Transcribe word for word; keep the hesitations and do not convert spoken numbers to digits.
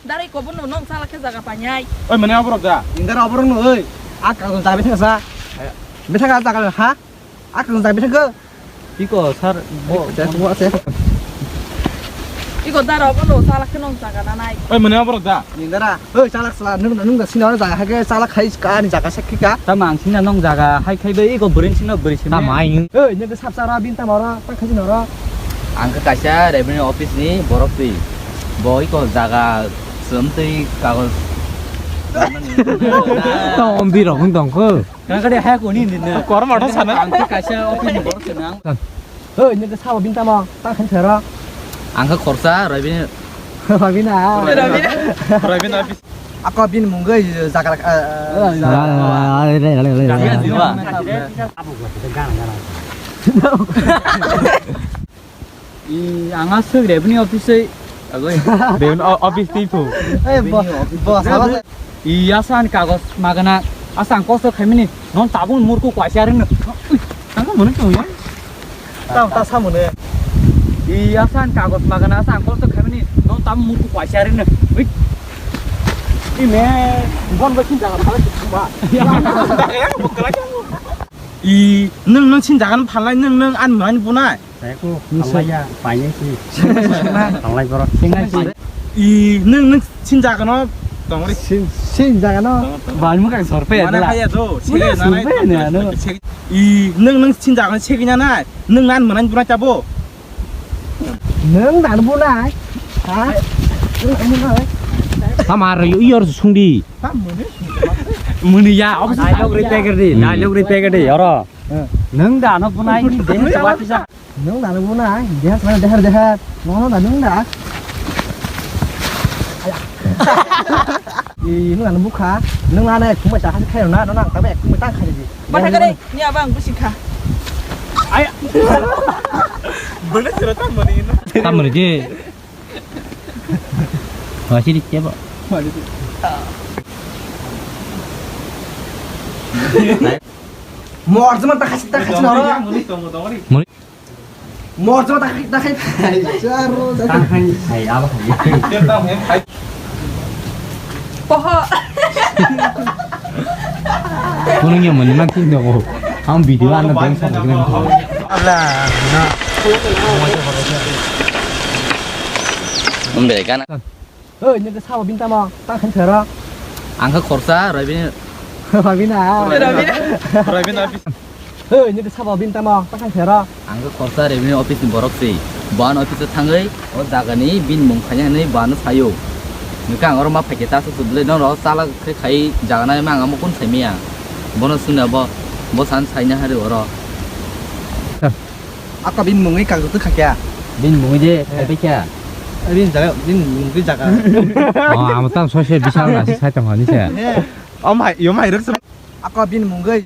Dari kobo no nong sala khe jaga panyai. Oi, mane aborok da? Indar aborok no oi. Ak kang jabe thangsa. Bethaka jaga ha? Ak kang jabe thangko. Iko sar bo. Iko dara obo no sala khe nong jaga nanai. Oi, mane aborok da? Indara, oi, chalak sala, nung, nung da sini orang jaga hake, chalak khai ka ni jaga sakhi ka. Tamo ang sini nong jaga hai khai bai, iko burin sino buri sini. Tamo ai. Oi, nung da sap sara bin tamo ora, tak khai sini ora. Ang khe kaisa revenue office ni borok twi. Bo iko jaga sum twi kagoj. Tamo om birok hwn tong kho. Kang kade hai ko ni ni na. Kor ma tho sana. Ang khe kaisa office ni borok se nang. Hoi, nini sabo bini tamo, ta khan thero. Ang khe khorsa, Raibini. Raibina. Raibina. Raibina office. Ako bini mungwi jaga, eh, eh, jaga. Kami asi wa. I, ang aswk revenue office oi agoi. Revenue o-, office twi phu. Eh, bo-, bo-, sabo se. I asa ani kagos magana, asa ang kosto khaimani, non tabung murku kwaisa ringno. Ui, ang mono tong ya. Tam ta samone. I asa ani kagos magana, asa ang kosto khaimani, non tabung murku kwaisa ringno. Ui. I me, bon ba chin jaga phala chuma. Ya, bokala. I, nung, nung chin jaga phalai, nung, nung an man bunai. Taiku, nung se- halaiya, painai si. Halai borok, singnai si. I, nung, nung sin jagano, tongri. Sin, sin jagano. Tong, tong. Bani mukang sorpe, mana dala. Haya do, mana sini sorpe, nana, ne, ano. I, nung, nung sin jagano, segina nai. Nung nan manan buna chabo. Nung nan bunai. Ha? Nung nan bunai. Tamar yo yor sungdi. Tam mune. Muni ya, dialogue repair di, dialogue repair di, oro. Eh. Nung da no bunai ni deh. Nung da nung nai, deha sana deha deha. Nono da nung da. Aya. I nung da nung bukha. Nung da nai kumai sa khai na, nang ta bai kumai ta khai di. Bata kare, ni abang busi kha. Aya. Bole sira ta mani na. Ta mani je. Wah sini siapa? Mor cuma tak kasih tak kasih noro. Muni. Mor cuma tak tak kasih. Jaro tak. Hai apa hai? Poho. Kunung yang mana nanti dong. Ang video anda bang sama dengan kau. Abla, na. Umbe kan. Oi, nini sabo bini tamo, ta khan thero. Ang khe khorsa, Raibini. Raibina. Raibina. Raibina. Oi, nini sabo bini tamo, ta khan thero. Ang khe khorsa revenue office ni borok se. Bo ano office o thangwi, o jaga ni bini mung khaina hinwi bo ano sayo. Nokha ang oro ma phaikhe ta su bwlai no ro chala khe khai jaga nai ma ang amo kun sai maya. Bono sungna bo, bo san sai na hari oro. Ako bini mungwi kagwi twi khakya. Bini mungwi je, eh, khaibai kha. Bini jaga, bini mungwi jaga. Oh, amo tam sose bisal nasi sai tong ani se. Eh. Om hai, yom hai rwk se. Ako bini mungwi